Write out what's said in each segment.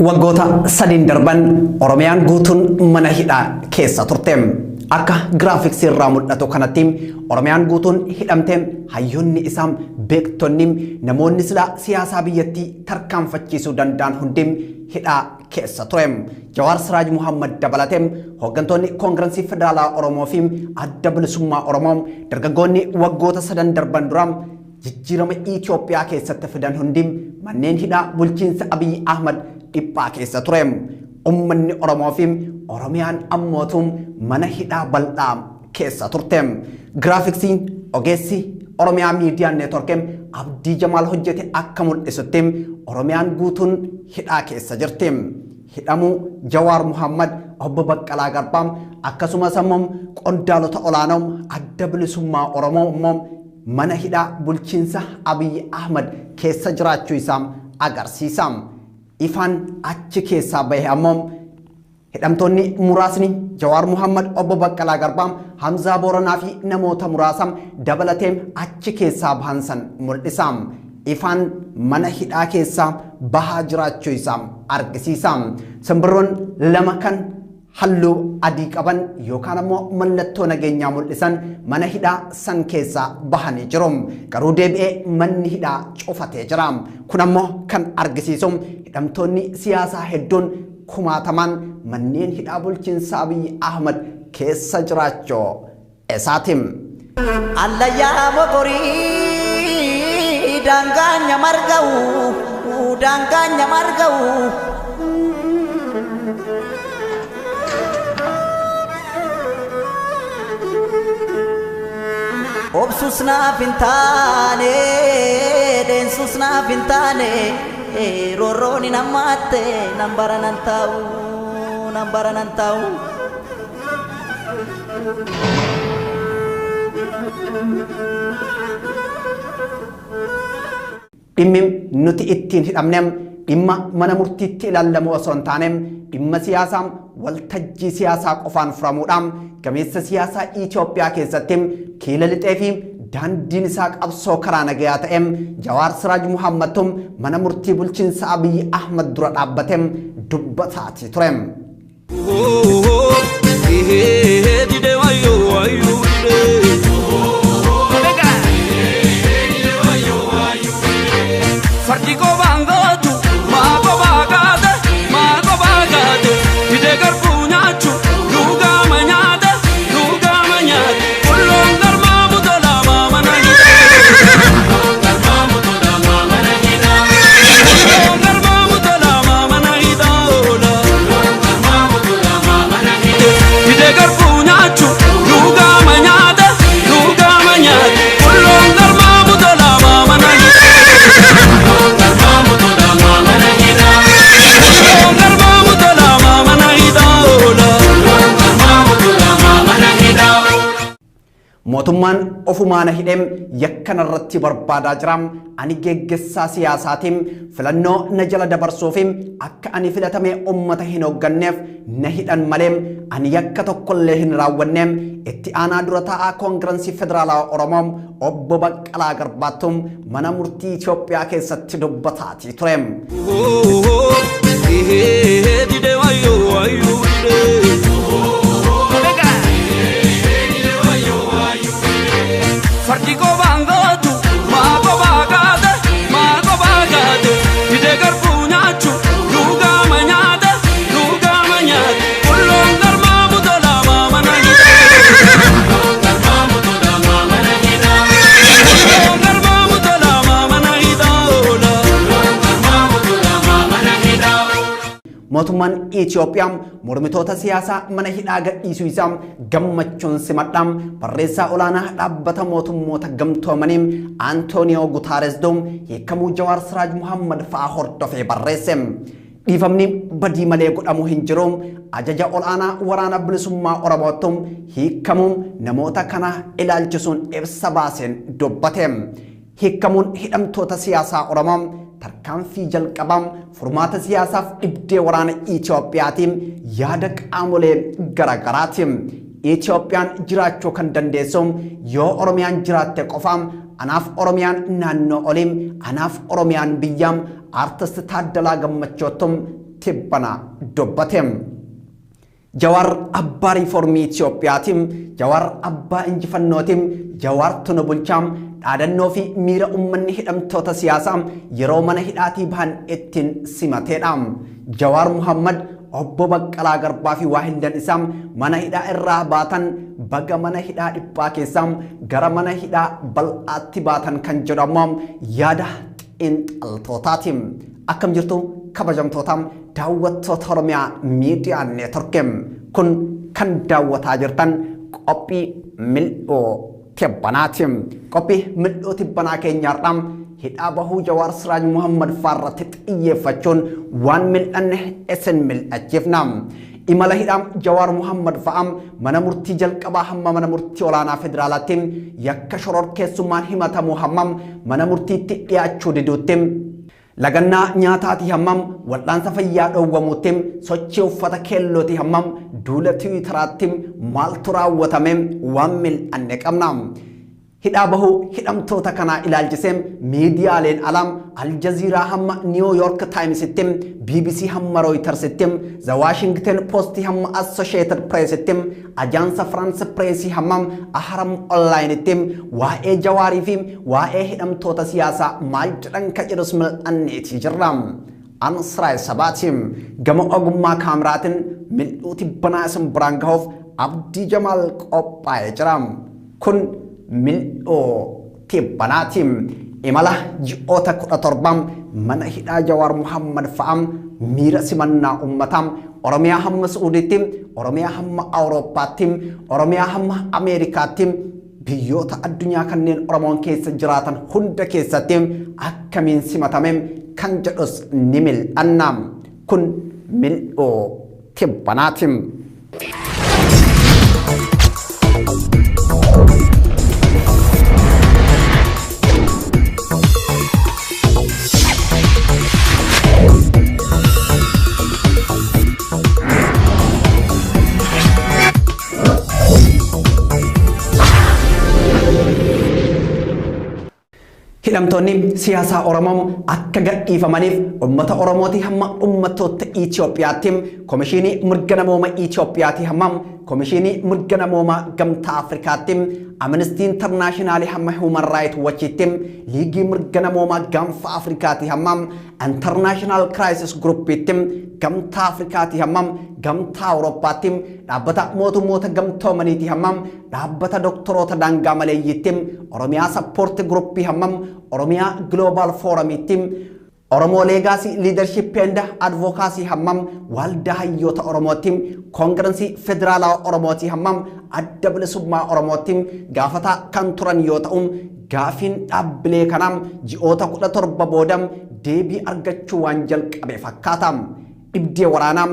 Waggoota sadiin darban Oromiyaan guutuun mana hidhaa keessa turte. Akka giraafiksii irraa mul'atu kanatti Oromiyaan guutuun hidhamte hayyoonni isaa beektonni namoonni silaa siyaasaa biyyattii tarkaanfachiisuu danda'an hundi hidhaa keessa ture. Jawaar Siraaj Muhammad dabalatee hooggantoonni Koongirensii Federaalaa Oromoo fi Adda Bilisummaa Oromoo dargaggoonni waggoota sadan darban dura jijjiirama Itoophiyaa keessatti fidan hundi manneen hidhaa bulchiinsa Abiyyi Ahmad dhiphaa keessa ture. Uummanni Oromoo fi Oromiyaan ammootu mana hidhaa bal'aa keessa turte. Giraafiksiin ogeessi Oromiyaa Miidiyaa Neetworkii Abdii Jamaal hojjete akka mul'isutti Oromiyaan guutuun hidhaa keessa jirti. Hidhamuu Jawaar Muhammad, Obbo Baqqalaa Garbaa akkasumas ammoo qondaalota olaanoo Adda Bilisummaa Oromoo immoo mana hidhaa bulchiinsa Abiyyi Ahmad keessa jiraachuu isaa agarsiisa. Ifaan achi keessaa bahe ammoo hidhamtoonni muraasni Jawaar Muhammad, Obbo Baqqalaa Garbaa, Hamzaa Booranaa fi namoota muraasa dabalatee achi keessaa bahan san mul'isa. Ifaan mana hidhaa keessaa bahaa jiraachuu isaa argisiisa. Simbirroon lama kan halluu adii qaban yookaan ammoo mallattoo nageenyaa mul'isan mana hidhaa san keessaa bahanii jiru. Garuu deebi'ee manni hidhaa cufatee jira. Kun ammoo kan argisiisu hidhamtoonni siyaasaa hedduun kumaatamaan manneen hidhaa bulchiinsa Abiyyi Ahmad keessa jiraachuu isaati. Allayyaa mokorii daangaanya marga'u daangaanya marga'u. Obsus naaf hin taane deensus naaf hin taane roorroon hin hammaatte nan bara nan taa'u nan bara nan taa'u. Dhimmi nuti ittiin hidhamne dhimma mana murtiitti ilaalamu osoo hin taane dhimma siyaasaa waltajjii siyaasaa qofaan furamuudhaan gameessa siyaasaa Itoophiyaa keessatti kiila lixee fi daandiin isaa qabsoo karaa nagayaa ta'e Jawaar Siraaj Muhammadtu mana murtii bulchiinsa Abiyyi Ahmad dura dhaabbate dubbataatii ture. Fardi qobaan gootu maa qobaa gaate maa qobaa gaate fidee garbuu nyaachuu lugaama nyaate lugaama nyaate qulloon garmaa mutolaa maamana hidhaa. Qulloon garmaa mutolaa maamana hidhaa oola. Fidee garbuu nyaachuu lugaama nyaate lugaama nyaate qulloon garmaa mutolaa maamana hidhaa. Qulloon garmaa mutolaa maamana hidhaa oola. Mootummaan ofumaana hidhee yakkana irratti barbaadaa jira. Ani geggessaa siyaasaatiin filannoo na jala dabarsuuf akka ani filatamee uummata hin hoogganneef na hidhan malee ani yakka tokkollee hin raawwanne. Itti aanaa dura taa'aa Koongirensii Federaalaa Oromoo Obbo Baqqalaa Garbaattu mana murtii Itoophiyaa keessatti dubbataatii ture. Dide wayo wayo dide. Fardi qobaan gootu maa qobaa gaate maa qobaa gaate fidee garbuu nyaachuu lugaama nyaate lugaama nyaate qulloon garmaa mutolaa maamana hidhaa. Qulloon garmaa mutolaa maamana hidhaa oola. Mootummaan Itoophiyaa mormitoota siyaasaa mana hidhaa gadhiisuu isaa gammachuun simadha. Barreessaa olaanaa dhaabbata mootummoota gamtoomanii Antooniyoo Gutaares hiikamuu Jawaar Siraaj Muhammad fa'aa hordofee barreesse. Dhiifamni badii malee godhamu hin jiru. Ajaja olaanaa waraana bilisummaa Oromootti hiikamuu namoota kana ilaalchisuun ibsa baaseen dubbate. Hiikkamuun hidhamtoota siyaasaa Oromoo tarkaanfii jalqabaa furmaata siyaasaaf dhibdee waraana Itiyoophiyaatiin yaada qaamolee garaagaraati. Itiyoophiyaan jiraachuu kan dandeessu yoo Oromiyaan jiraatte qofa. Anaaf Oromiyaan naannoo oliin, anaaf Oromiyaan biyyaam. Artist Taaddalaa Gammachoottum tibbana dubbate. Jawaar abbaa riiformii Itiyoophiyaatiin, Jawaar abbaa injifannootiin, Jawaar tunu bulchaam dhaadannoo fi miira uummanni hidhamtoota siyaasaa yeroo mana hidhaatii bahan ittiin simateedha. Jawaar Muhammad obbo Baqqalaa Garbaa fi waahillan isaa mana hidhaa irraa baatan baga mana hidhaa dhiphaa keessaa gara mana hidhaa bal'aatti baatan kan jedhamu yaada xiinxaltootaati. Akkam jirtu kabajamtoota daawwattoota Oromiyaa Miidiyaa Neetworkii, kun kan daawwataa jirtan qophii mil'oo tibbanaati. Qophii mil'oo tibbanaa keenyaarraa hidhaa bahuu Jawaar Siraaj Muhammad faarratti xiyyeeffachuun waan mil'anne isin mil'achiifna. Imala hidhaa Jawaar Muhammad fa'aa mana murtii jalqabaa hamma mana murtii olaanaa federaalaatti yakka shororkeessummaan himatamuu hammam mana murtiitti dhiyaachuu diduutti, lagannaa nyaataatii hammam wal'aansa fayyaa dhoowwamuutti, sochii uffata keellootii hammam duula tiwiitaraatti maaltu raawwatame waan mil'anne qabna. Hidhaa bahuu hidhamtoota kanaa ilaalchisee miidiyaaleen alaa Aljaziiraa hamma Niiw Yoork Taayimsitti, BBC hamma Rooyitersitti, The Washington Post hamma Associated Pressitti, Ajaansa France Pressii hamma Ahram Onlaayinitti waa'ee Jawaarii fi waa'ee hidhamtoota siyaasaa maal jedhan ka jedhus mil'anneetii jirra. Ansiraay Sabaati gama ogummaa kaameraatiin mil'uu tibbanaa isin biraan gahuuf Abdii Jamaal qophaa'ee jira. Kun mil'oo tibbanaati. Imala ji'oota 17 mana hidhaa Jawaar Muhammad fa'aa miira simannaa uummataa Oromiyaa hamma Suudiitti, Oromiyaa hamma Awurooppaatti, Oromiyaa hamma Ameerikaatti biyyoota addunyaa kanneen Oromoon keessa jiraatan hunda keessatti akkamiin simatame kan jedhus ni mil'anna. Kun mil'oo tibbanaati. Hidhamtoonni siyaasaa Oromoo akka gadhiifamaniif uummata Oromootii hamma uummattoota Itiyoophiyaatti, Komishinii Mirga Namoomaa Itiyoophiyaatii hamma Komishinii Mirga Namoomaa Gamtaa Afrikaatti, Amnesty International hamma Human Rights Watchitti, Liigii Mirga Namoomaa Gaanfa Afrikaatii hamma International Crisis Groupitti, Gamtaa Afrikaatii hamma Gamtaa Awurooppaatti, dhaabbata mootummoota gamtoomaniitii hamma dhaabbata doktoroota daangaa maleeyyiitti, Oromiyaa Sappoorti Gruppii hamma Oromiyaa Global Foramitti, Oromoo Leegaasii Liidarshiip and Advokaasii hammam Waldaa Hayyoota Oromootti, Koongirensii Federaalaa Oromootii hammam Adda Bilisummaa Oromootti gaafataa kan turan yoo ta'u, gaafiin dhaabbilee kanaa ji'oota 17 booda deebii argachuu waan jalqabe fakkaata. Dhibdee waraanaa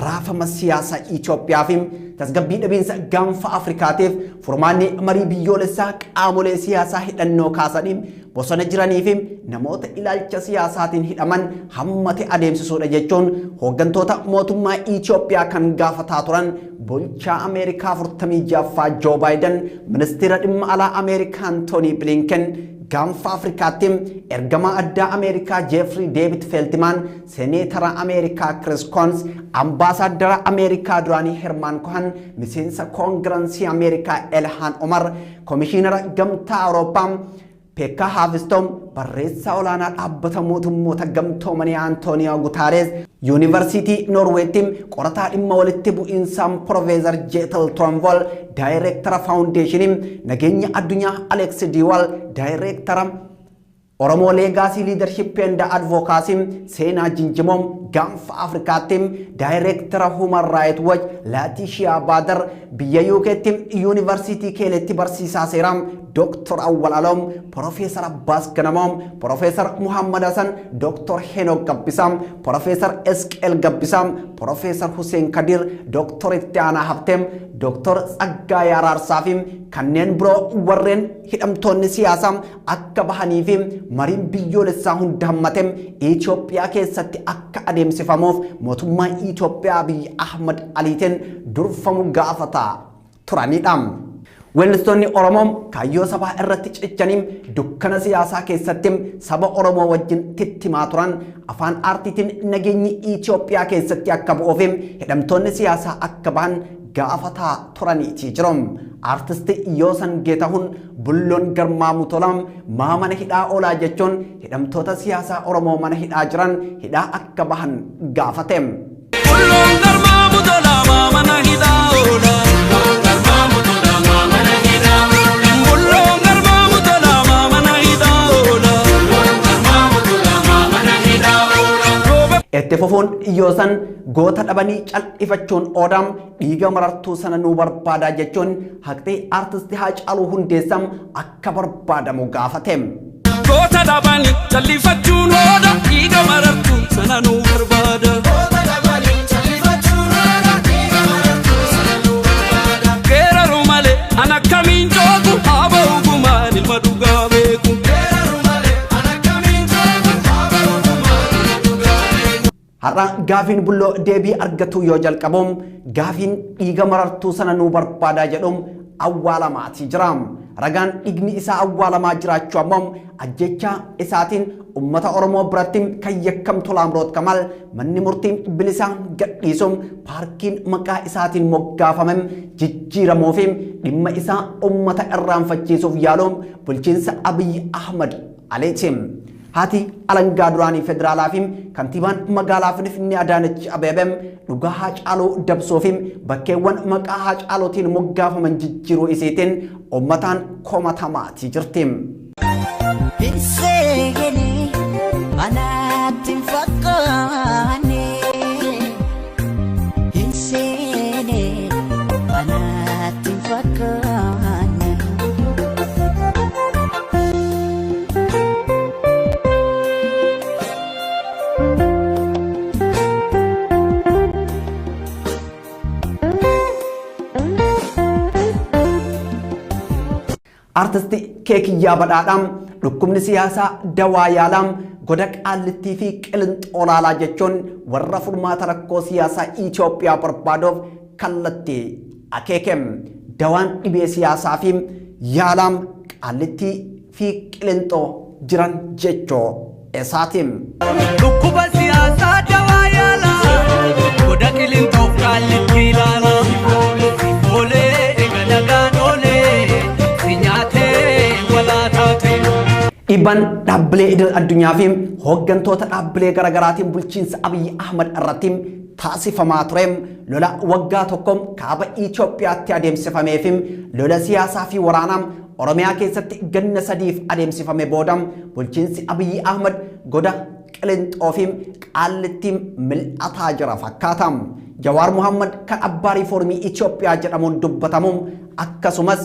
raafama siyaasaa Itiyoophiyaa fi tasgabbii dhabiinsa gaanfa Afrikaatiif furmaanni marii biyyoolessaa qaamolee siyaasaa hidhannoo kaasanii bosona jiranii fi namoota ilaalcha siyaasaatiin hidhaman hammate adeemsisuudha jechuun hooggantoota mootummaa Itiyoophiyaa kan gaafataa turan bulchaa Ameerikaa 46ffaa Joo Baayiden, ministeera dhimma alaa Ameerikaa Antoonii Bilinken, gaanfa Afrikaatti ergamaa addaa Ameerikaa Jeefrii Deevid Feeltimaan, seeneetara Ameerikaa Chris Coons, ambaasaaddara Ameerikaa duraanii Hermaan Kohan, miseensa koongirensii Ameerikaa Elhaan Omar, komishiinara Gamtaa Awurooppaa Pekka Haavistom, barreessaa olaanaa dhaabbata mootummoota gamtoomanii Antooniyo Gutaarees, Yuunivarsiitii Noorweetti qorataa dhimma walitti bu'iinsaa Piroofeesar Jeetel Tronvol, daayireektara faawundeeshinii nageenya addunyaa Aleeks Diwaal, daayireektara Oromoo Legacy Leadership and Advocacy Seenaa Jinjimoom gaanfa Afrikaatti Daayireektara Human Rights Watch Laatishiyaa Baadar biyya UKtti Yuunivarsiitii Keeletti barsiisaa seeraa Dr. Awwal Aloom, Profeesar Abbaas Ganamoom, Profeesar Muhammad Hasan, Dr. Henok Gabbisaa, Profeesar Esqeel Gabbisaa, Profeesar Hussein Kadir, Dr. Itti Aanaa Habteem, Dr. Tsaggaayee Araarsaa fi kanneen biroo warreen hidhamtoonni siyaasaa akka bahanii fi mariin biyyoolessaa hunda hammate Itoophiyaa keessatti akka adeemsifamuuf mootummaa Itoophiyaa Abiy Ahmad Aliitiin durfamu gaafataa turanidha. Weellistoonni Oromoo kaayyoo sabaa irratti cichanii dukkana siyaasaa keessatti saba Oromoo wajjin tittimaa turan afaan aartiitiin nageenyi Itoophiyaa keessatti akka bu'uuf hidhamtoonni siyaasaa akka bahan gaafataa turaniitii jiru. Aartisti Yoosan Geetahuun Bulloon Garmaamuu Tolaa maa mana hidhaa oolaa jechuun hidhamtoota siyaasaa Oromoo mana hidhaa jiran hidhaa akka bahan gaafate. Bulloon Garmaamuu Tolaa maa mana hidhaa oolaa? Bulloon Garmaamuu Tolaa maa mana hidhaa oolaa? Roobe Itti fufuun Yoosan goota dhabanii cal'ifachuun oodam dhiiga marartuu sana nuu barbaadaa jechuun haqxee aartisti Haacaaluu Hundeessaa akka barbaadamu gaafate. Goota dhabanii callifachuun ooda dhiiga marartuu sana nuu barbaada. Geeraru malee an akkamiin joogu haa ba'u gumaan ilma dhugaa beeku. Har'a gaafiin Bulloo deebii argatu yoo jalqabuun gaafiin dhiiga marartuu sana nuu barbaadaa jedhuun awwaalamaatii jira. Ragaan dhiigni isaa awwaalamaa jiraachuu ammoo ajjecha isaatiin uummata Oromoo biratti kan yakkamtu Laamroot Kamaal manni murtii bilisaan gadhiisuun paarkiin maqaa isaatiin moggaafame jijjiiramuu fi dhimma isaa uummata irraanfachiisuuf yaaluun bulchiinsa Abiy Ahmad Aliiti. Haati alangaa duraanii federaalaa fi kantiibaan magaalaa Finfinnee Adaanech Abeebee dhugaa Haacaaluu dabsuu fi bakkeewwan maqaa Haacaaluutiin moggaafaman jijjiiruu isiitiin uummataan komatamaatii jirti. Hin seene anaatti hin fakkaanne, hin seene anaatti hin fakkaanne. Artisti Keekiyyaa Badhaadhaan dhukkubni siyaasaa dawaa yaalaam goda Qaallittii fi Qilinxoo laalaa jechuun warra furmaata rakkoo siyaasaa Itoophiyaa barbaaduuf kallattii akeekem. Dawaan dhibee siyaasaa fi yaalaam Qaallittii fi Qilinxoo jiran jechoo isaati. Dhukkuba siyaasaa dawaa yaalaa goda Qilinxoof Qaallittii ilaalaa. Oolee eega nagaan oolee si nyaatee walaa taate. Dhiibbaan dhaabbilee idil addunyaa fi hooggantoota dhaabbilee garaagaraatiin bulchiinsa Abiy Ahmad irratti taasifamaa ture lola waggaa tokko kaaba Itoophiyaatti adeemsifamee fi lola siyaasaa fi waraanaa Oromiyaa keessatti ganna sadiif adeemsifame booda bulchiinsi Abiy Ahmad goda Qilinxoo fi Qaallittii mil'ataa jira fakkaata. Jawaar Muhammad kan abbaa riiformii Itoophiyaa jedhamuun dubbatamu akkasumas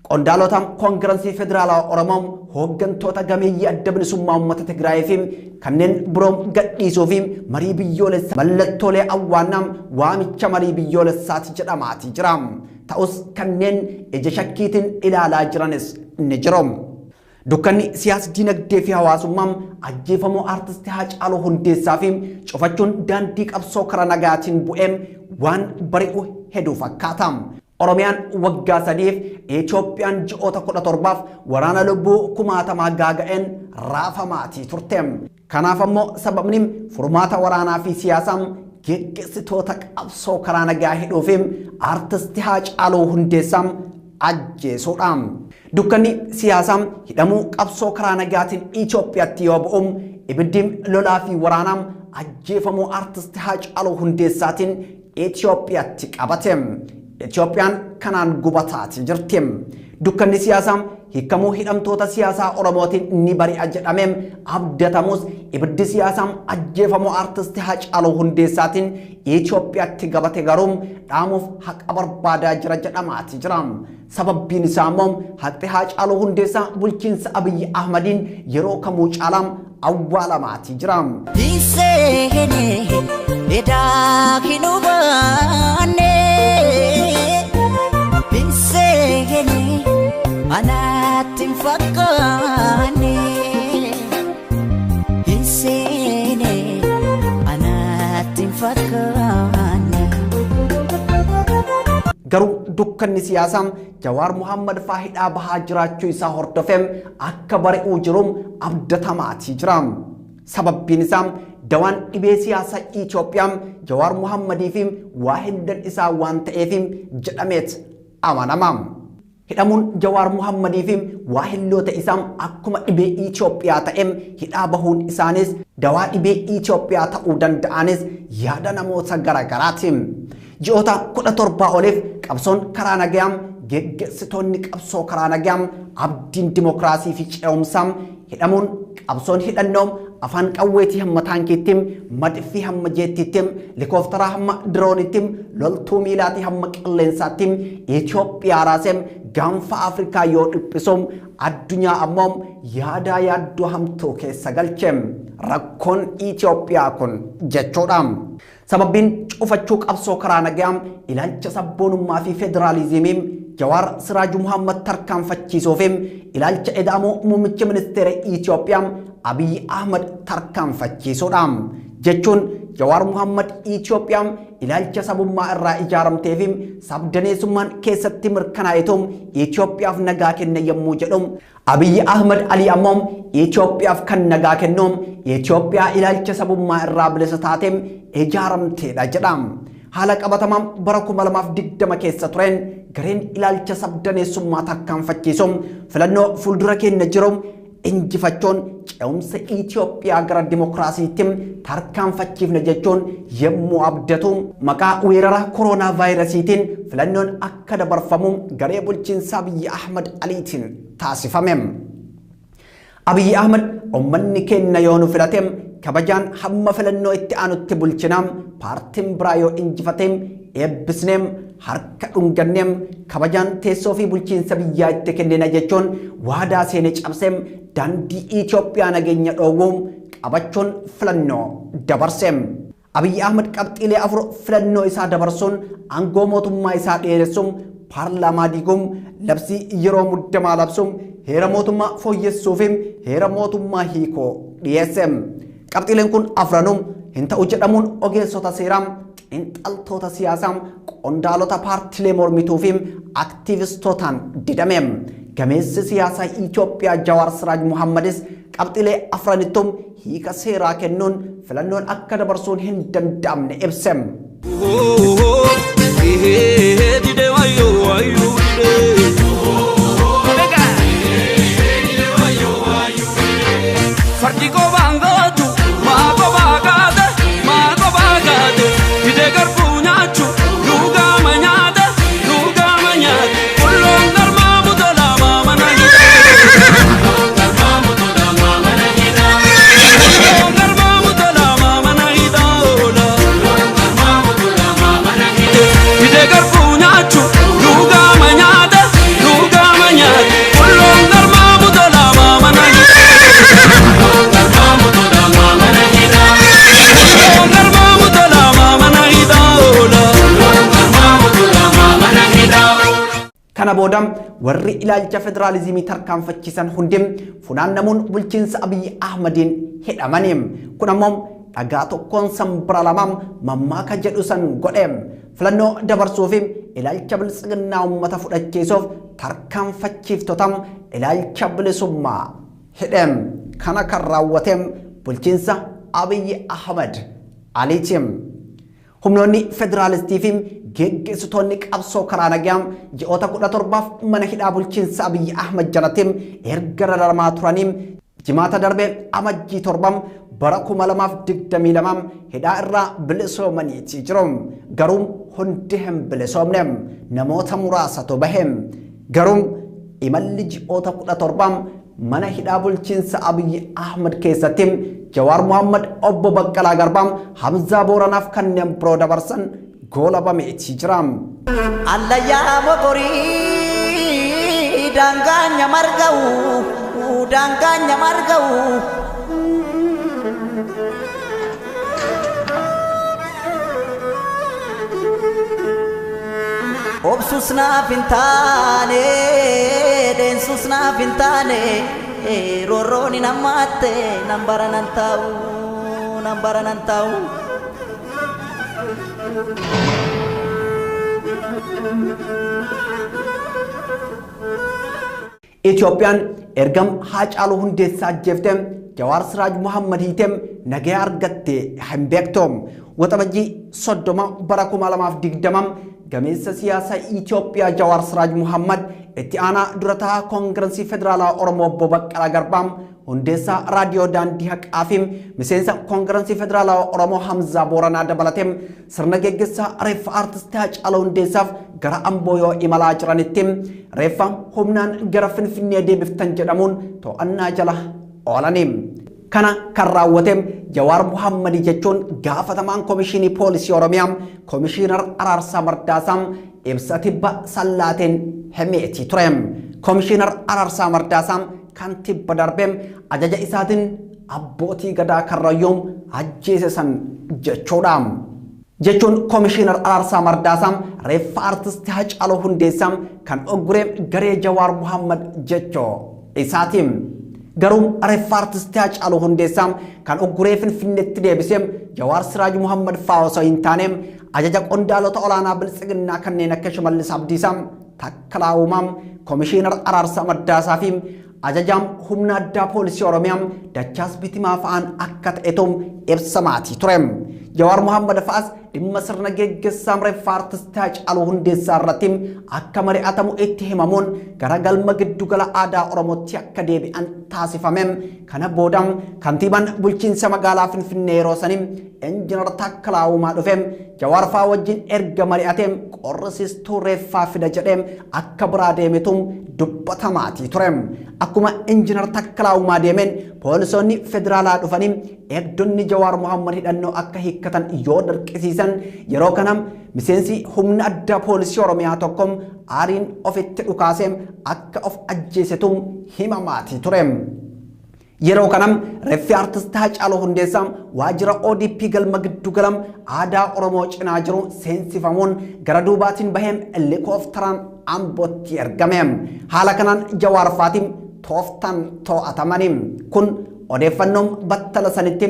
qondaalota Koongirensii Federaalaa Oromoo hooggantoota gameeyyii adda bilisummaa uummata Tigraay fi kanneen biroo gadhiisuu fi marii biyyoolessaa mallattoolee awwaannaa waamicha marii biyyoolessaati jedhamaatii jira. Ta'us kanneen ija shakkiitiin ilaalaa jiranis ni jiru. Dukkanni siyaas dinagdee fi hawaasummaa ajjeefamuu aartisti Haacaaluu Hundeessaa fi cufachuun daandii qabsoo karaa nagaatiin bu'ee waan bari'u hedduu fakkaata. Oromiyaan waggaa sadiif Itoophiyaan ji'oota 17f waraana lubbuu kumaatamaa gaaga'een raafamaatii turte. Kanaaf ammoo sababni furmaata waraanaa fi siyaasaa geggeessitoota qabsoo karaa nagaa hidhuu fi aartisti Haacaaluu Hundeessaa ajjeesuudha. Dukkanni siyaasaa hidhamuu qabsoo karaa nagaatiin Itoophiyaatti yoo bu'u ibiddi lolaa fi waraanaa ajjeefamuu aartisti Haacaaluu Hundeessaatiin Itoophiyaatti qabate. Itoophiyaan kanaan gubataati jirti. Dukkanni siyaasaa hiikamuu hidhamtoota siyaasaa Oromootiin ni bari'a jedhamee abdatamus ibiddi siyaasaa ajjeefamuu artisti Haacaaluu Hundeessaatiin Itoophiyaatti gabate garuu dhaamuuf haqa barbaadaa jira jedhamaati jira. Sababbiin isaa immoo haqni Haacaaluu Hundeessaa bulchiinsa Abiyyi Ahmadiin yeroo kamuu caalaa awwaalamaati jira. Hinseenee edaa hin hubanne hinseenee anaatti hin fakkaanne hinseenee anaatti hin fakkaanne. Garuu dukkanni siyaasaa Jawaar Muhammad faa hidhaa bahaa jiraachuu isaa hordofee akka bari'uu jiru abdatamaati jira. Sababbiin isaa dawaan dhibee siyaasaa Itoophiyaa Jawaar Muhammadii fi waa hedduun isaa waan ta'eef jedhameet amanama. Hidhamuun Jawaar Muhammadii fi waa hilloota isaa akkuma dhibee Itoophiyaa ta'e hidhaa bahuun isaanis dawaa dhibee Itoophiyaa ta'uu danda'anis yaada namoota garaagaraati. Ji'oota 17 oliif qabsoon karaa nagayaa geggeessitoonni qabsoo karaa nagayaa abdiin dimokiraasii fi ce'umsaa hidhamuun qabsoon hidhannoo afaan qawweetii hamma taankiitti madfii hamma jeettiitti likooftaraa hamma diroonitti loltuu miilaatii hamma qilleensaatti Itoophiyaa raasee gaanfa Afrikaa yoo dhiphisu addunyaa ammoo yaadaa yaaddoo hamtuu keessa galche rakkoon Itoophiyaa kun jechuudha. Sababbiin cufachuu qabsoo karaa nagayaa ilaalcha sabboonummaa fi federaalizimii Jawaar Siraaj Muhammad tarkaanfachiisuu fi ilaalcha eda'amuu muummicha ministeera Itoophiyaa Abiy Ahmad tarkaanfachiisuudha. Jechuun Jawaar Muhammad Itoophiyaa ilaalcha sabummaa irraa ijaaramtee fi sabdaneessummaan keessatti mirkanaa'etu Itoophiyaaf nagaa kenna yommuu jedhu Abiy Ahmad Ali ammoo Itoophiyaaf kan nagaa kennu Itoophiyaa ilaalcha sabummaa irraa bilisa taate ijaaramteedha jedha. Haala qabatamaa bara 2020 keessa tureen gareen ilaalcha sabdaneessummaa tarkaanfachiisu filannoo fuuldura keenya jiru injifachuun ce'umsa Itoophiyaa gara dimokiraasiitti tarkaanfachiifna jechuun yommuu abdatu maqaa weerara kooroonaa vaayirasiitiin filannoon akka dabarfamu garee bulchiinsaa Abiyyi Ahmad Aliitiin taasifame. Abiyyi Ahmad uummanni keenya yoo nu filate kabajaan hamma filannoo itti aanutti bulchina paartiin biraa yoo injifate eebbisneem harka dhunganneem kabajaan teessoo fi bulchiinsa biyyaa itti kennina jechuun waadaa seenee cabseem daandii Itoophiyaa nageenya dhoowwuun qabachuun filannoo dabarseem. Abiyyi Ahmad qabxiilee 4 filannoo isaa dabarsuun aangoo mootummaa isaa dheeressuun paarlaamaa diiguun labsii yeroo muddamaa labsuun heera mootummaa fooyyessuu fi heera mootummaa hiikoo dhiyeesse. Qabxiileen kun afranuu hin ta'u jedhamuun ogeessota seeraa, xiinxaltoota siyaasaa, qondaalota paartiilee mormituu fi aktiivistootaan didame. Gameessi siyaasaa Itoophiyaa Jawaar Siraaj Muhammadis qabxiilee afranittuu hiika seeraa kennuun filannoon akka dabarsuun hin danda'amne ibse. Fardi qobaan gootu maa qobaa gaate maa qobaa gaate didee garbuu nyaachuu lugaama nyaate lugaama nyaate qulloon garmaa mutolaa maamana hidhaa. Qulloon garmaa mutolaa maamana hidhaa oola. Didee garbuu nyaachuu lugaama nyaate lugaama nyaate qulloon garmaa mutolaa maamana hidhaa. Kana booda warri ilaalcha federaalizimii tarkaanfachiisan hundi funaannamuun bulchiinsa Abiyyi Ahmadiin hidhamani. Kun ammoo dhagaa tokkoon sanbira lamaan mammaaka jedhu san godhe. Filannoo dabarsuu fi ilaalcha biltsiginnaa uummata fudhachiisuuf tarkaanfachiiftota ilaalcha bilisummaa hidhe. Kana kan raawwate bulchiinsa Abiyyi Ahmad Aliitiin. Humnoonni federaalistii fi geggeessitoonni qabsoo karaa nagaa ji'oota 17 mana hidhaa bulchiinsa Abiyyi Ahmad jalatti erga dararamaa turanii Jimaata darbe Amajjii 7 bara 2022 hidhaa irraa bilisoomaniiti jiru. Garuu hundi hin bilisoomne, namoota muraasatu bahe. Garuu imalli ji'oota 17 mana hidhaa bulchiinsa Abiyyi Ahmad keessatti Jawaar Mohammad, Obbo Baqqalaa Garbaa, Hamzaa Booranaaf kanneen biroo dabarsan goolabameeti jira. Allayyaa mokorii daangaanya marga'u daangaanya marga'u. Obsus naaf hin taane, deensus naaf hin taane, roorroon hin hammaatte, nan bara nan taa'u, nan bara nan taa'u. Itoophiyaan ergam Haacaaluu Hundeessaa ajjeeftee Jawaar Siraaj Muhammad hiitee nagaa argatte hin beektu. Waxabajjii 30 bara 2020 gameessa siyaasaa Itoophiyaa Jawaar Siraaj Muhammad, itti aanaa dura taa'aa Koongirensii Federaalaa Oromoo Obbo Baqqalaa Garbaa, hundeessaa Raadiyoo Daandii Haqaa fi miseensa Koongirensii Federaalaa Oromoo Hamzaa Booranaa dabalatee sirna geggeessaa reeffa aartistii Haacaaluu Hundeessaaf gara Amboo yoo imalaa jiranitti reeffa humnaan gara Finfinnee deebiftan jedhamuun to'annaa jala oolani. Kana kan raawwate Jawaar Muhammad jechuun gaafatamaan Komishinii Poolisii Oromiyaa Komishiinar Araarsaa Mardaasaa ibsa tibba sallaateen himeetii ture. Komishiinar Araarsaa Mardaasaa kan tibba darbee ajaja isaatiin abbootii gadaa Karrayyuu ajjeese san jechuudha. Jechuun Komishiinar Araarsaa Mardaasaa reeffa aartistii Haacaaluu Hundeessaa kan oggure garee Jawaar Muhammad jechuu isaati. Garuu reeffa aartistii Haacaaluu Hundeessaa kan ogguree Finfinneetti deebisee Jawaar Siraaj Muhammad fa'aa osoo hin taane ajaja qondaalota olaanaa Biltsiginnaa kanneen akka Shimallis Abdiisaa, Takkalaa Uumaa, Komishiinar Araarsaa Mardaasaa fi ajajaan humna addaa poolisii Oromiyaa Dachaas Bitimaa fa'aan akka ta'etu ibsamaatii ture. Jawaar Muhammad fa'as dhimma sirna geggeessaa reeffa aartistii Haacaaluu Hundeessaa irratti akka mari'atamu itti himamuun gara galma giddugala aadaa Oromootti akka deebi'an taasifame. Kana booda kantiibaan bulchiinsa magaalaa Finfinnee yeroo sanii Injiinar Takkalaa Uumaa dhufe Jawaar fa'aa wajjin erga mari'atee qorrisiistuu reeffaa fida jedhee akka biraa deemetu dubbatamaatii ture. Akkuma Injiinar Takkalaa Uumaa deemeen poolisoonni federaalaa dhufanii eegdonni Jawaar Muhammad hidhannoo akka hiikkatan yoo dirqisiisan, yeroo kana miseensi humna addaa poolisii Oromiyaa tokko aariin ofitti dhukaasee akka of ajjeesetu himamaatii ture. Yeroo kana reeffi aartistii Haacaaluu Hundeessaa waajjira ODP galma giddugala aadaa Oromoo cinaa jiru seensifamuun gara duubaatiin bahee helikoophteraan Ambootti ergame. Haala kanaan Jawaar fa'aatiin tooftaan to'atamani. Kun odeeffannoon battala sanitti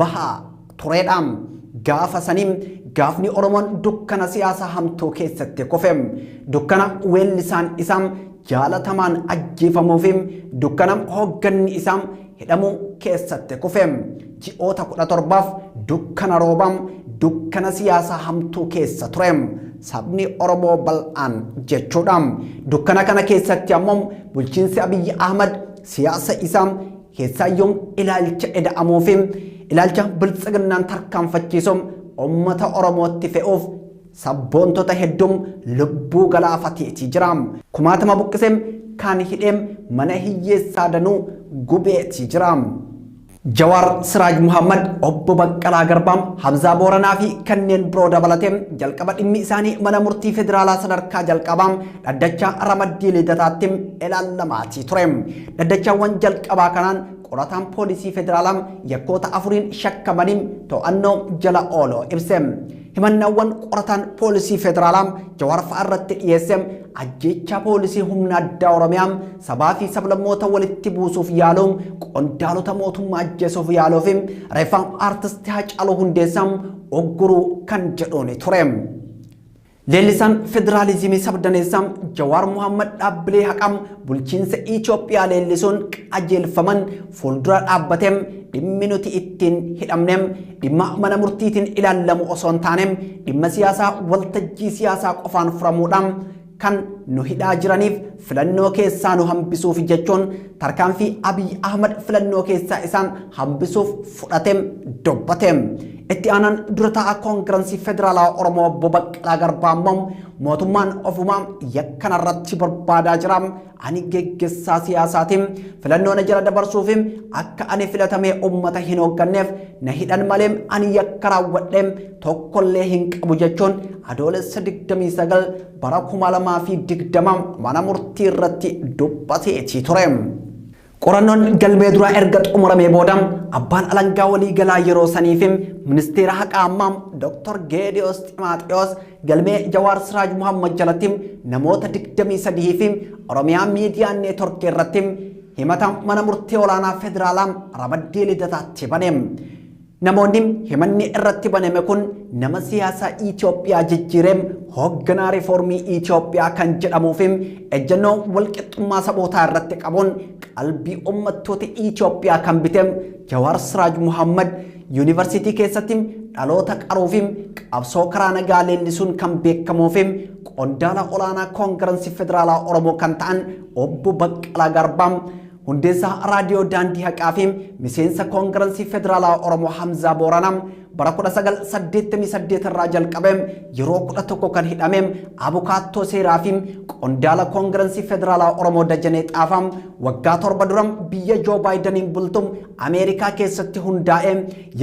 bahaa turedha. Gaafa sanii gaafni Oromoon dukkana siyaasaa hamtuu keessatti kufe. Dukkana weellisaan isaa jaalatamaan ajjeefamuu fi dukkana hoogganni isaa hidhamuu keessatti kufe. Ji'oota 17f dukkana roobaa, dukkana siyaasaa hamtuu keessa ture. Sabni Oromoo bal'aan jechuudha. Dukkana kana keessatti ammoo bulchiinsi Abiyyi Ahmad siyaasa isaa keessaayyuu ilaalcha eda'amuu fi ilaalcha biltsiginnaan tarkaanfachiisuun uummata Oromootti fe'uuf sabboontota hedduun lubbuu galaafateetii jira. Kumaatama buqqisee kan hidhee mana hiyyeessaa danuu gubeetii jira. Jawaar Siraaj Muhammad, Obbo Baqqalaa Garbaa, Hamzaa Booranaa fi kanneen biroo dabalatee jalqaba dhimmi isaanii mana murtii federaalaa sadarkaa jalqabaa dhaddacha ramaddii Lidataatti ilaalamaatii ture. Dhaddachaawwan jalqabaa kanaan qorataan poolisii federaalaa yakkoota 4 shakkamanii to'annoo jala ooluu ibse. Himannaawwan qorataan poolisii federaalaa Jawaar fa'aa irratti dhiyeesse ajjeechaa poolisii humna addaa Oromiyaa, sabaa fi sablammoota walitti buusuuf yaaluun, qondaalota mootummaa ajjeesuuf yaaluu fi reeffa aartistii Haacaaluu Hundeessaa ogguruu kan jedhuun ture. Leellisaan federaalizimii sabdaneessaa Jawaar Muhammad dhaabbilee haqaa bulchiinsa Itoophiyaa leellisuun qajeelfaman fuuldura dhaabbatee dhimmi nuti ittiin hidhamne dhimma mana murtiitiin ilaallamu osoo hin taane dhimma siyaasaa waltajjii siyaasaa qofaan furamuudhaan kan nu hidhaa jiraniif filannoo keessaa nu hambisuuf jechuun tarkaanfii Abiy Ahmad filannoo keessaa isaan hambisuuf fudhateem dubbateem. Itti aanaan dura taa'aa Koongirensii Federaalaa Oromoo Obbo Baqqalaa Garbaa immoo mootummaan ofumaa yakka narratti barbaadaa jira. Ani geggeessaa siyaasaatiin filannoo na jala dabarsuuf akka ani filatamee uummata hin hoogganneef na hidhan malee ani yakka raawwadheem tokkollee hin qabu jechuun Adoolessa 29 bara 2020 mana murtii irratti dubbateetii ture. Qorannoon galmee duraa erga xumuramee booda abbaan alangaa waliigalaa yeroo saniif ministeera haqaa ammaa Dr. Geediyoos Ximaaxiyoos galmee Jawaar Siraaj Muhammad jalatti namoota 23 fi Oromiyaa Miidiyaa Neetworkii irratti himata mana murtii olaanaa federaalaa ramaddii lidataatti bane. Namoonni himanni irratti baname kun nama siyaasaa Itoophiyaa jijjiireem hoogganaa riiformii Itoophiyaa kan jedhamuu fi ejjennoo walqixxummaa sabootaa irratti qabuun qalbii uummattoota Itoophiyaa kan biteem Jawaar Siraaj Muhammad yuunivarsiitii keessatti dhaloota qaruu fi qabsoo karaa nagaa leellisuun kan beekamuu fi qondaala olaanaa Koongirensii Federaalaa Oromoo kan ta'an Obbo Baqqalaa Garbaa hundeessaa raadiyoo daandii haqaa fi miseensa Koongirensii Federaalaa Oromoo Hamzaa Booranaa bara 1988 irraa jalqabee yeroo 11 kan hidhame abukaattoo seeraa fi qondaala Koongirensii Federaalaa Oromoo Dajanee Xaafaa waggaa 7 dura biyya Joo Baayidaniin bultu Ameerikaa keessatti hundaa'e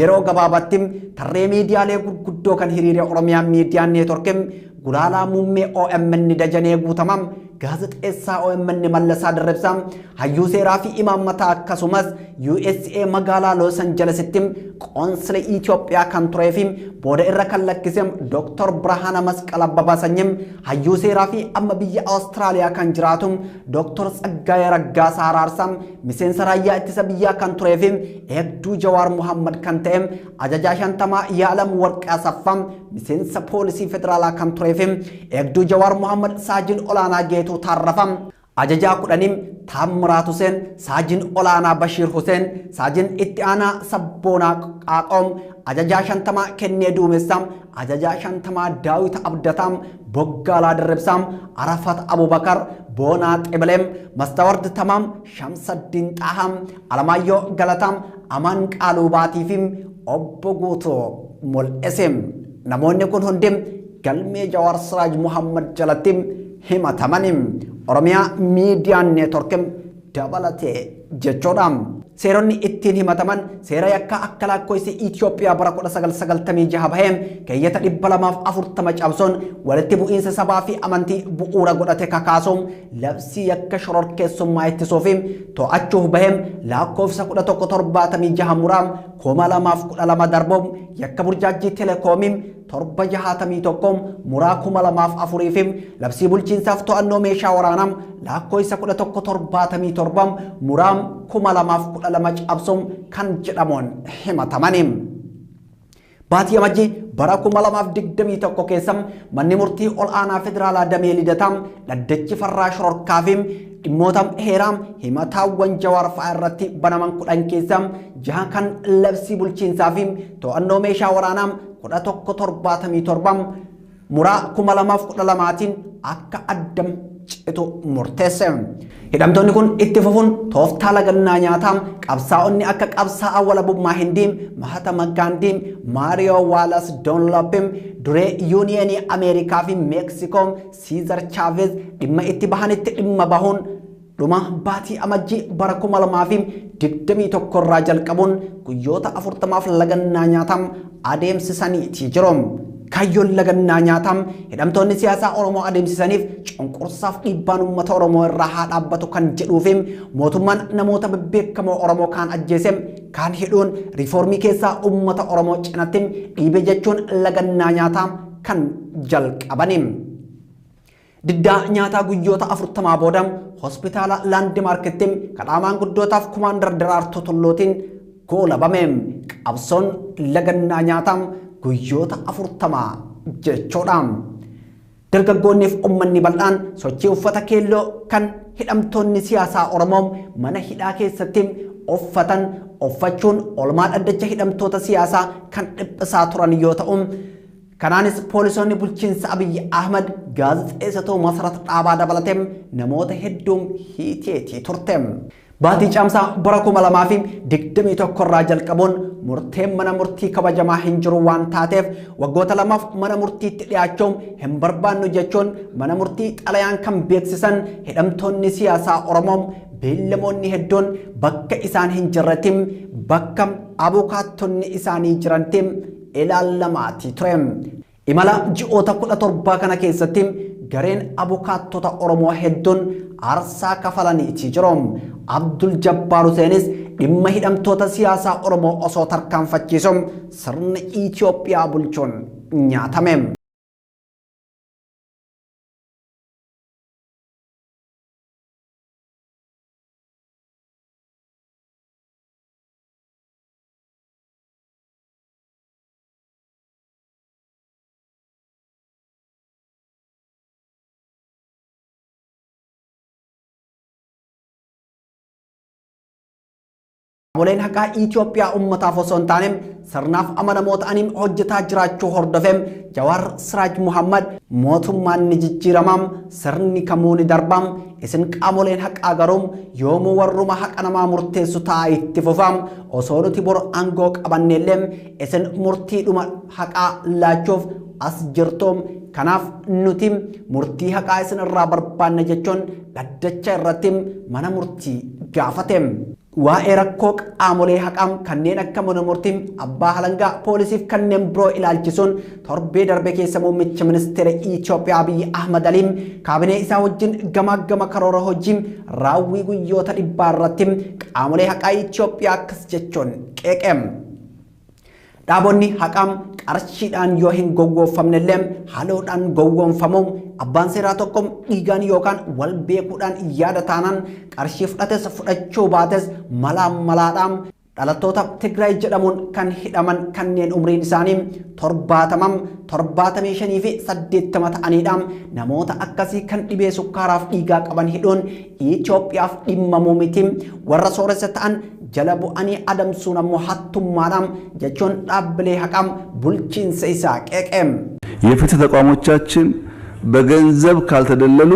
yeroo gabaabaatti tarree miidiyaalee gurguddoo kan hiriire Oromiyaa Miidiyaa Neetworkii gulaalaa muummee OMN Dajanee Guutamaa gaazexeessaa OMN Mallasaa Dirribsaa hayyuu seeraa fi imaammataa akkasumas USA magaalaa Los Angelesitti qoonsila Itoophiyaa kan turee fi booda irra kan lakkise Dr. Birhaana Masqal Abbabaa Sanyim hayyuu seeraa fi amma biyya Awustiraaliyaa kan jiraatu Dr. Tsaggaayee Raggaasaa Araarsaa miseensa raayyaa ittisa biyyaa kan turee fi eegduu Jawaar Muhammad kan ta'e ajajaa 50 Yaalam Warqee Asaffaa miseensa poolisii federaalaa kan turee fi eegduu Jawaar Muhammad saajin olaanaa Geetuu Taarrafaa ajajaa 10 Taammiraat Huseen saajin olaanaa Bashiir Huseen saajin itti aanaa Sabboonaa Qaaqoom ajajaa 50 Kennee Duumessaa ajajaa 50 Daawit Abdataa Boggaalaa Dirribsaa Arafat Abubakar Boonaa Xibileem Mastaward Tamaam Shamsaddiin Xaahaa Alamaayyoo Galataa Amaan Qaaluu Baatii fi Obbo Guutuu Mul'ise. Namoonni kun hundi galmee Jawaar Siraaj Muhammad jalatti himatamani. Oromiyaa Miidiyaa Neetworkii dabalatee jechuudha. Seeronni ittiin himataman seera yakkaa akka lakkoofsa Itoophiyaa bara 1996 bahee keeyyata 240 cabsuun walitti bu'iinsa sabaa fi amantii bu'uura godhate kakaasuun labsii yakka shororkeessummaa ittisuu fi to'achuuf bahee lakkoofsa 1176 muraa 2012 darbuun yakka burjaajii telekoomii 761 muraa 2004 fi labsii bulchiinsaaf to'annoo meeshaa waraanaa lakkoofsa 1177 muraa 2012 cabsuun kan jedhamuun himatamani. Baatii Amajjii bara 2021 keessa manni murtii ol'aanaa federaalaa damee Lidataa dhaddachi farraa shororkaa fi dhimmoota heeraa himataawwan Jawaar fa'aa irratti banaman 10 keessa 6 kan labsii bulchiinsaa fi to'annoo meeshaa waraanaa 1177 muraa 2012tiin akka addam citu murteesse. Hidhamtoonni kun itti fufuun tooftaa lagannaa nyaataa qabsaa'onni akka qabsaa'aa walabummaa Hindii Mahatma Gaandii, Maariyoo Waalas Doonlopim, duree Yuuniyeenii Ameerikaa fi Meeksikoo Siizar Chaavez dhimma itti bahanitti dhimma bahuun dhuma baatii Amajjii bara 2021 irraa jalqabuun guyyoota 40 lagannaa nyaataa adeemsisaniiti jiru. Kaayyoon lagannaa nyaataa hidhamtoonni siyaasaa Oromoo adeemsisaniif cunqursaaf dhiibbaan uummata Oromoo irraa haa dhaabbatu kan jedhuu fi mootummaan namoota bebbeekamoo Oromoo kaan ajjeese kaan hidhuun riiformii keessaa uummata Oromoo cinatti dhiibe jechuun lagannaa nyaataa kan jalqabani. Diddaa nyaataa guyyoota 40 booda hospitaala Laandimaarkitti kadhaamaan guddootaaf kumaandar Daraartuu Tulluutiin goolabame. Qabsoon lagannaa nyaataa guyyoota 40 jechuudha. Dargaggoonniif uummanni bal'aan sochii uffata keelloo kan hidhamtoonni siyaasaa Oromoo mana hidhaa keessatti uffatan uffachuun olmaa dhaddacha hidhamtoota siyaasaa kan dhiphisaa turan yoo ta'u, Kanaanis poolisoonni bulchiinsa Abiyyi Ahmad gaazexeessitoota Masarat Dhaabaa dabalatee namoota hedduun hiiteetii turte. Baatii caamsaa bara 2021 irraa jalqabuun murteen mana murtii kabajamaa hin jiru waan taateef waggoota lamaaf mana murtiitti dhiyaachuun hin barbaannu jechuun mana murtii xalayaan kan beeksisan hidhamtoonni siyaasaa Oromoo beellamoonni hedduun bakka isaan hin jirretti bakka abukaattonni isaanii jirantti ilaalamaati ture. Imala ji'oota 17 kana keessatti gareen abukaattota Oromoo hedduun aarsaa kafalaniiti jiru. Abdul Jabbaar Huseenis dhimma hidhamtoota siyaasaa Oromoo osoo tarkaanfachiisuun sirna Itoophiyaa bulchuun nyaatame. Qaamoleen haqaa Itoophiyaa uummataaf osoo hin taane sirnaaf amanamoo ta'anii hojjetaa jiraachuu hordofee Jawaar Siraaj Muhammad mootummaan ni jijjiiramaam sirni kamuu ni darbaam isin qaamoleen haqaa garuu yoomuu warruma haqa namaa murteessu ta'a itti fufaam osoo nuti bor aangoo qabannellee isin murtiidhuma haqaa laachuuf as jirtuum kanaaf nuti murtii haqaa isin irraa barbaanna jechuun dhaddacha irratti mana murtii gaafate. Waa'ee rakkoo qaamolee haqaa kanneen akka mana murtii abbaa halangaa poolisiif kanneen biroo ilaalchisuun torbee darbe keessa muummicha ministeera Itoophiyaa Abiyyi Ahmad Aliin kaabinee isaa wajjin gamaagama karoora hojii raawwii guyyoota 100 irratti qaamolee haqaa Itoophiyaa akkas jechuun qeeqe. Dhaabonni haqaa qarshiidhaan yoo hin gowwoomfamnellee haloodhaan gowwoomfamu abbaan seeraa tokko dhiigaan yookaan wal beekuudhaan yaada taanaan qarshii fudhates fudhachuu baates malaan malaadhaan dhalattoota Tigraay jedhamuun kan hidhaman kanneen umriin isaanii 70, 75 fi 80 ta'aniidha. Namoota akkasii kan dhibee sukkaaraaf dhiigaa qaban hidhuun Itoophiyaaf dhimmamuu miti. Warra sooressa ta'an jala bu'anii adamsuun ammoo hattummaadhaan jechuun dhaabbilee haqaa bulchiinsa isaa qeeqe. የፍትህ ተቋሞቻችን በገንዘብ ካልተደለሉ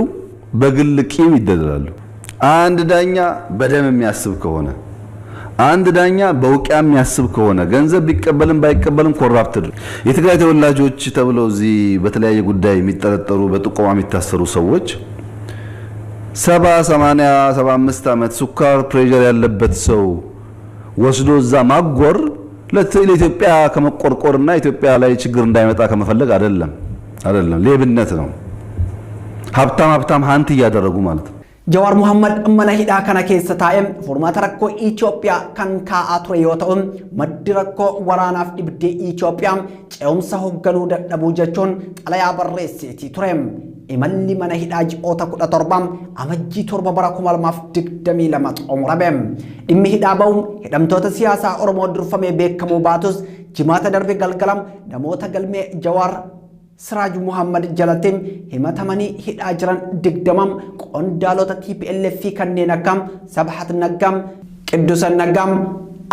በግል ቂም ይደለላሉ። አንድ ዳኛ በደም የሚያስብ ከሆነ አንድ ዳኛ በውቂያ የሚያስብ ከሆነ ገንዘብ ቢቀበልም ባይቀበልም ኮራፕትድ። የትግራይ ተወላጆች ተብለው እዚህ በተለያየ ጉዳይ የሚጠረጠሩ በጥቆማ የሚታሰሩ ሰዎች 70፣ 80፣ 75 ዓመት ስኳር ፕሬዠር ያለበት ሰው ወስዶ እዛ ማጎር ለኢትዮጵያ ከመቆርቆርና ኢትዮጵያ ላይ ችግር እንዳይመጣ ከመፈለግ አይደለም አይደለም ሌብነት ነው። ሀብታም ሀብታም ሀንት እያደረጉ ማለት ነው። Jawaar Muhammad mana hidhaa kana keessa taa'ee furmaata rakkoo Itoophiyaa kan kaa'aa ture yoo ta'u maddi rakkoo waraanaaf dhibdee Itoophiyaa ce'umsa hoogganuu dadhabuu jechuun xalayaa barreesseetii ture. Imalli mana hidhaa ji'oota 17 amajjii 7 bara 2022 xumurame. Dhimmi hidhaa ba'uun hidhamtoota siyaasaa Oromoo durfamee beekamuu baatus jimaata darbe galgalam namoota galmee Jawaar Siraaj Muhammad jalatti himatamanii hidhaa jiran 20 qondaalota TPLF kanneen akka Sabhat Naggaam, Qiddusan Naggaam,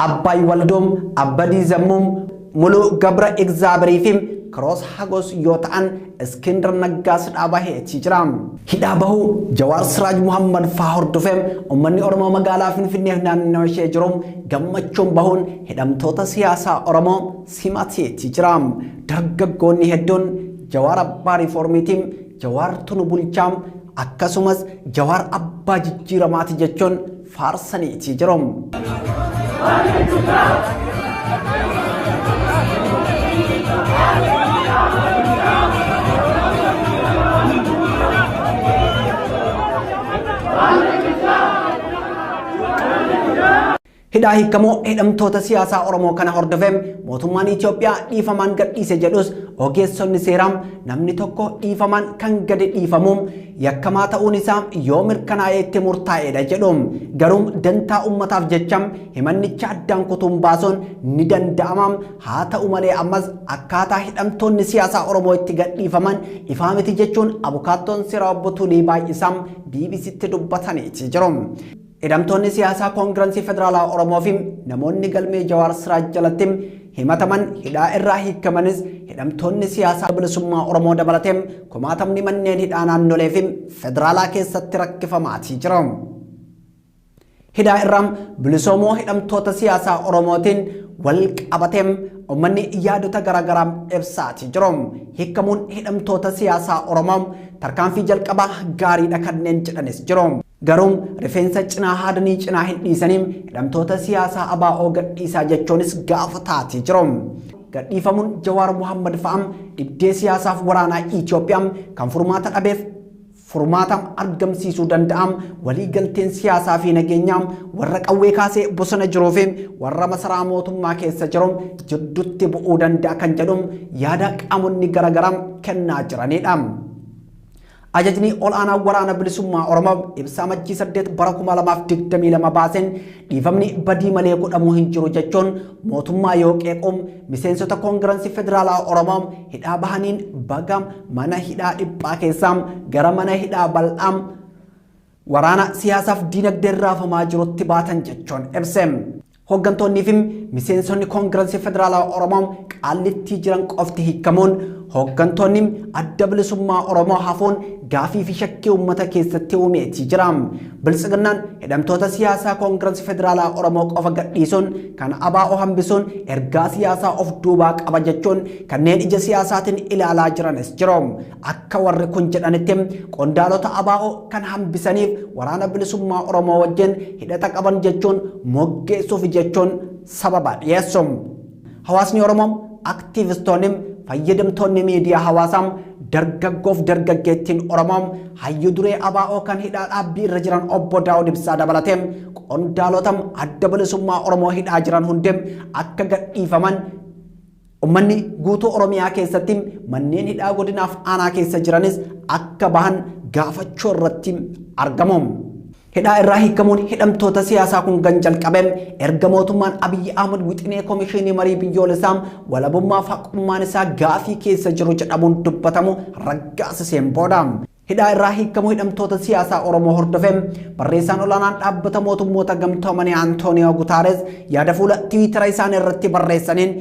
Abbaay Waldoom, Abbadii Zammuum, Muluu Gabra Egzaabirii fi Kiroos Hagos yoo ta'an Iskindar Naggaas dhaabaheetii jira. Hidhaa bahuu Jawaar Siraaj Muhammad faa hordofee uummanni Oromoo magaalaa Finfinnee naannoo ishee jiru gammachuun bahuun hidhamtoota siyaasaa Oromoo simateetii jira. Dargaggoonni hedduun Jawaar abbaa riiformiitiin Jawaar tunu bulchaa akkasumas Jawaar abbaa jijjiiramaati jechuun faarsaniitii jiru. Hidhaa hiikamoo hidhamtoota siyaasaa Oromoo kana hordofee mootummaan Itoophiyaa dhiifamaan gadhiise jedhus ogeessonni seeraa namni tokko dhiifamaan kan gadi dhiifamu yakkamaa ta'uun isaa yoo mirkanaa'ee itti murtaa'edha jedhu. Garuu dantaa uummataaf jecha himannicha addaan kutuun baasuun ni danda'ama. Haa ta'u malee ammas akkaataa hidhamtoonni siyaasaa Oromoo itti gadhiifaman ifaa miti jechuun abukaattoon seeraa obbo Tulii Baay'isaa BBCtti dubbataniiti jiru. Hidhamtoonni siyaasaa Koongirensii Federaalaa Oromoo fi namoonni galmee Jawaar Siraaj jalatti himataman hidhaa irraa hiikkamanis hidhamtoonni siyaasaa bilisummaa Oromoo dabalatee kumaatamni manneen hidhaa naannolee fi federaalaa keessatti rakkifamaatii jiru. Hidhaa irraa bilisoomoo hidhamtoota siyaasaa Oromootiin wal qabatee uummanni yaadota garaagaraa ibsaatii jiru. Hiikkamuun hidhamtoota siyaasaa Oromoo tarkaanfii jalqabaa gaariidha kanneen jedhanis jiru. Garuu rifeensa cinaa haadanii cinaa hin dhiisanii hidhamtoota siyaasaa ABO gadhiisaa jechuunis gaafataatii jiru. Gadhiifamuun Jawaar Mohammad fa'am dhibdee siyaasaaf waraanaa Itoophiyaa kan furmaata dhabeef furmaata argamsiisuu danda'am waliigalteen siyaasaa fi nageenyaa warra qawwee kaasee bosona jiruu fi warra masaraa mootummaa keessa jiru jidduutti bu'uu danda'a kan jedhu yaada qaamonni garaagaraa kennaa jiranidha. Ajajni ol'aanaa waraana bilisummaa Oromoo ibsaa Majjii 8 bara 2022 baaseen dhiifamni badii malee godhamuu hin jiru jechuun mootummaa yoo qeequun miseensota koongirensii federaalaa Oromoo hidhaa bahaniin baga mana hidhaa dhiphaa keessaa gara mana hidhaa bal'aa waraana siyaasaaf diinagdeen raafamaa jirutti baatan jechuun ibse. Hooggantoonnii fi miseensonni koongirensii federaalaa Oromoo qaallittii jiran qofti hiikkamuun hooggantoonni adda bilisummaa Oromoo hafuun gaafii fi shakkii uummata keessatti uumeetii jira. Biltsiginnaan hidhamtoota siyaasaa koongirensii federaalaa Oromoo qofa gadhiisuun kan ABO hambisuun ergaa siyaasaa of duubaa qaba jechuun kanneen ija siyaasaatiin ilaalaa jiranis jiru. Akka warri kun jedhanitti qondaalota ABO kan hambisaniif waraana bilisummaa Oromoo wajjin hidhata qaban jechuun moggeessuuf jechuun sababa dhiyeessu. Hawaasni Oromoo aktiivistoonni fayyadamtoonni miidiyaa hawaasaa dargaggoof dargaggeettiin Oromoo hayyuu duree ABO kan hidhaa dhaabbii irra jiran obbo Daawud Ibsaa dabalatee qondaalota adda bilisummaa Oromoo hidhaa jiran hundi akka gadhiifaman uummanni guutuu Oromiyaa keessatti manneen hidhaa godinaaf aanaa keessa jiranis akka bahan gaafachuu irratti argamu. Hidhaa irraa hiikkamuun hidhamtoota siyaasaa kun kan jalqabe erga mootummaan Abiyyi Ahmad wixinee komishinii marii biyyoolessaa walabummaa fi haqummaan isaa gaafii keessa jiru jedhamuun dubbatamu raggaasiseen booda. Hidhaa irraa hiikkamuu hidhamtoota siyaasaa Oromoo hordofee barreessaan olaanaan dhaabbata mootummoota gamtoomanii Antooniyoo Gutaares yaada fuula tiwiitara isaanii irratti barreessaniin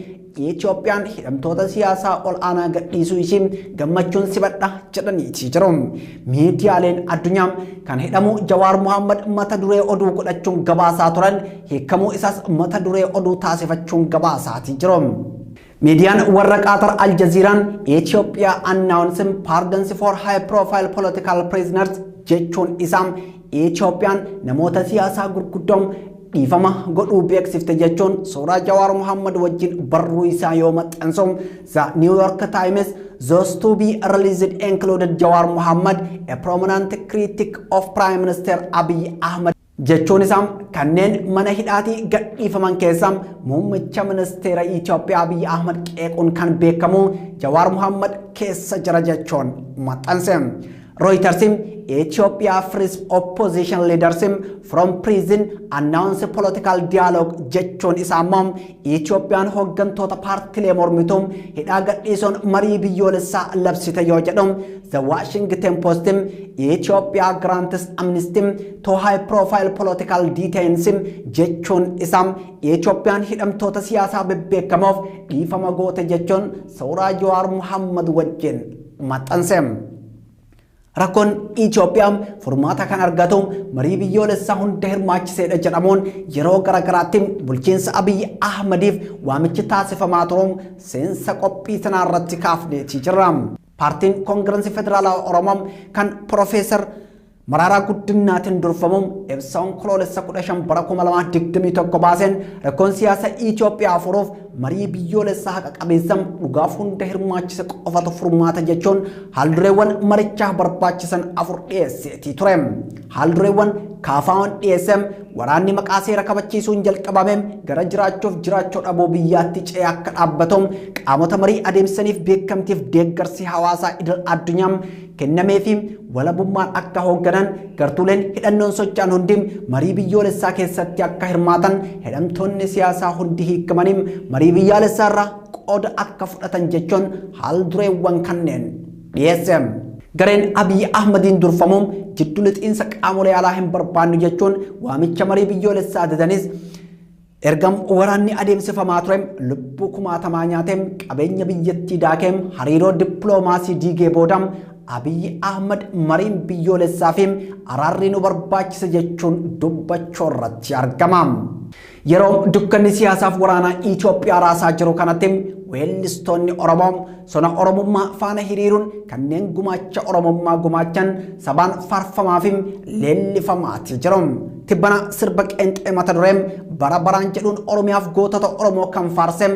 Itoophiyaan hidhamtoota siyaasaa ol'aanaa gadhiisuu ishee gammachuun sibadha jedhaniitii jiru. Miidiyaaleen addunyaa kan hidhamu Jawaar Mohammad mata duree oduu godhachuun gabaasaa turan hiikkamuu isaas mata duree oduu taasifachuun gabaasaatii jiru. Miidiyaan warra Qaatar Al Jazeeraan Ethiopia announcing pardons for high profile political prisoners jechuun isaa Itoophiyaan namoota siyaasaa gurguddoon dhiifama godhuu beeksifte jechuun suuraa Jawaar Mohammad wajjin barruu isaa yoo maxxansu The New York Times those to be released included Jawar Mohammed, a prominent critic of Prime Minister Abiy Ahmed jechuun isaa kanneen mana hidhaatii gadhiifaman keessaa muummicha ministeera Itoophiyaa Abiy Ahmed qeequun kan beekamu Jawaar Mohammad keessa jira jechuun maxxanse. Reuters Ethiopia frees opposition leaders from prison announce political dialogue jechuun isaa immoo Itoophiyaan hooggantoota paartilee mormituu hidhaa gadhiisuun marii biyyoolessaa labsite yoo jedhu The Washington Post Ethiopia grants amnesty to high profile political detainees jechuun isaa Itoophiyaan hidhamtoota siyaasaa bebbeekamoof dhiifama goote jechuun suuraa Jawaar Mohammad wajjin maxxanse. Rakkoon Itoophiyaa furmaata kan argatu marii biyyoolessaa hunda hirmaachiseedha jedhamuun yeroo garaagaraatti bulchiinsa Abiy Ahmediif waamichi taasifamaa turuun seensa qophii sanaa irratti kaafneetii jirra. Paartiin Koongirensii Federaalaa Oromoo kan Piroofeesar Mararaa Guddinaatiin durfamuun ibsa onkoloolessa 15 bara 2021 baaseen rakkoon siyaasa Itoophiyaa furuuf marii biyyoolessaa haqa qabeessa dhugaaf hunda hirmaachise qofatu furmaata jechuun haaldureewwan marichaaf barbaachisan 4 dhiyeesseetii ture. Haaldureewwan kaafaawwan dhiyeesse waraanni maqaa seera kabachiisuun jalqabame gara jiraachuuf jiraachuu dhabuu biyyaatti ce'ee akka dhaabbatu qaamota marii adeemsaniif beekamtiif deeggarsi hawaasaa idil addunyaa kennamee fi walabummaan akka hoogganan gartuuleen hidhannoon socho'an hundi marii biyyoolessaa keessatti akka hirmaatan hidhamtoonni siyaasaa hundi hiikamanii marii biyyaalessaa irraa qooda akka fudhatan jechuun haaldureewwan kanneen dhiyeesse. Gareen Abiy Ahmediin durfamuun jiddu lixiinsa qaamolee alaa hin barbaannu jechuun waamicha marii biyyoolessaa didanis Ergam waraanni adeemsifamaa ture lubbuu kumaatamaa nyaateem qabeenya biyyattii daakeem hariiroo dippiloomaasii diigee boodam Abiy Ahmad mariin biyyoolessaa fi araarri nu barbaachisa jechuun dubbachuu irratti argama. Yeroo dukkanni siyaasaaf waraanaa Itoophiyaa raasaa jiru kanatti weellistoonni Oromoo sona Oromummaa faana hiriiruun kanneen gumaacha Oromummaa gumaachan sabaan faarfamaa fi leellifamaati jiru. Tibbana sirba qeenxee mata dureen bara baraan jedhuun Oromiyaaf gootota Oromoo kan faarse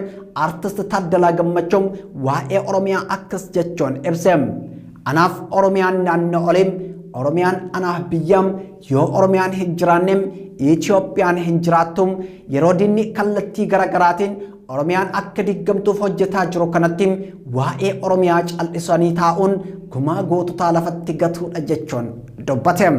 Artist Taaddalaa Gammachuu waa'ee Oromiyaa akkas jechuun ibse. Anaaf Oromiyaan naannoo oliin Oromiyaan anaaf biyyaam yoo Oromiyaan hin jiraannem Itoophiyaan hin jiraattum yeroo dinni kallattii garaagaraatiin Oromiyaan akka diggamtuuf hojjetaa jiru kanatti waa'ee Oromiyaa cal'isanii taa'uun gumaa goototaa lafatti gatuudha jechuun dubbate.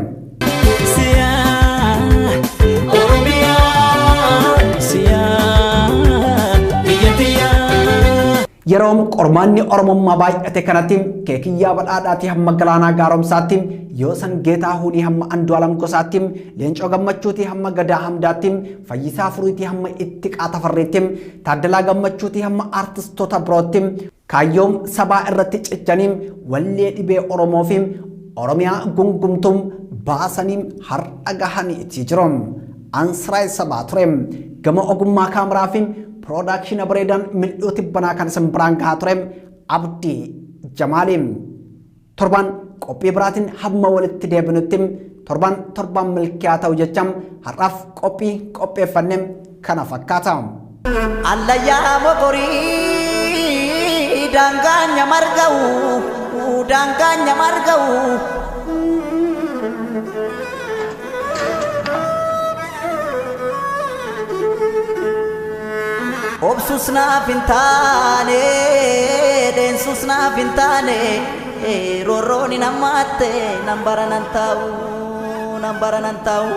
Yeroo qormaanni Oromummaa baay'ate kanatti Keekiyyaa Badhaadhaatii hamma Galaanaa Gaaromsaatti, Yoosan Geetaahuunii hamma Andu'aalam Gosaatti, Leencoo Gammachuutii hamma Gadaa Hamdaatti, Fayyisaa Furiitii hamma Ittiqaa Tafarriitti, Taaddalaa Gammachuutii hamma aartistoota birootti kaayyoom sabaa irratti cichanii wallee dhibee Oromoo fi Oromiyaa gungumtuun baasanii har'a gahanii itti jiru. Ansiraay sabaa ture. Gama ogummaa kaameraa fi piroodaakshina bareedaan mil'uu tibbanaa kan isin biraan gahaa ture Abdii Jamaaliin. Torban qophii biraatiin hamma walitti deebinutti torban torban milkiyaa ta'u jecha har'aaf qophii qopheeffanne kana fakkaata. Allayyaa mogorii daangaan marga'u daangaan marga'u. Obsus naaf hin taane deensus naaf hin taane roorroon hin hammaatte nan bara nan taa'u nan bara nan taa'u.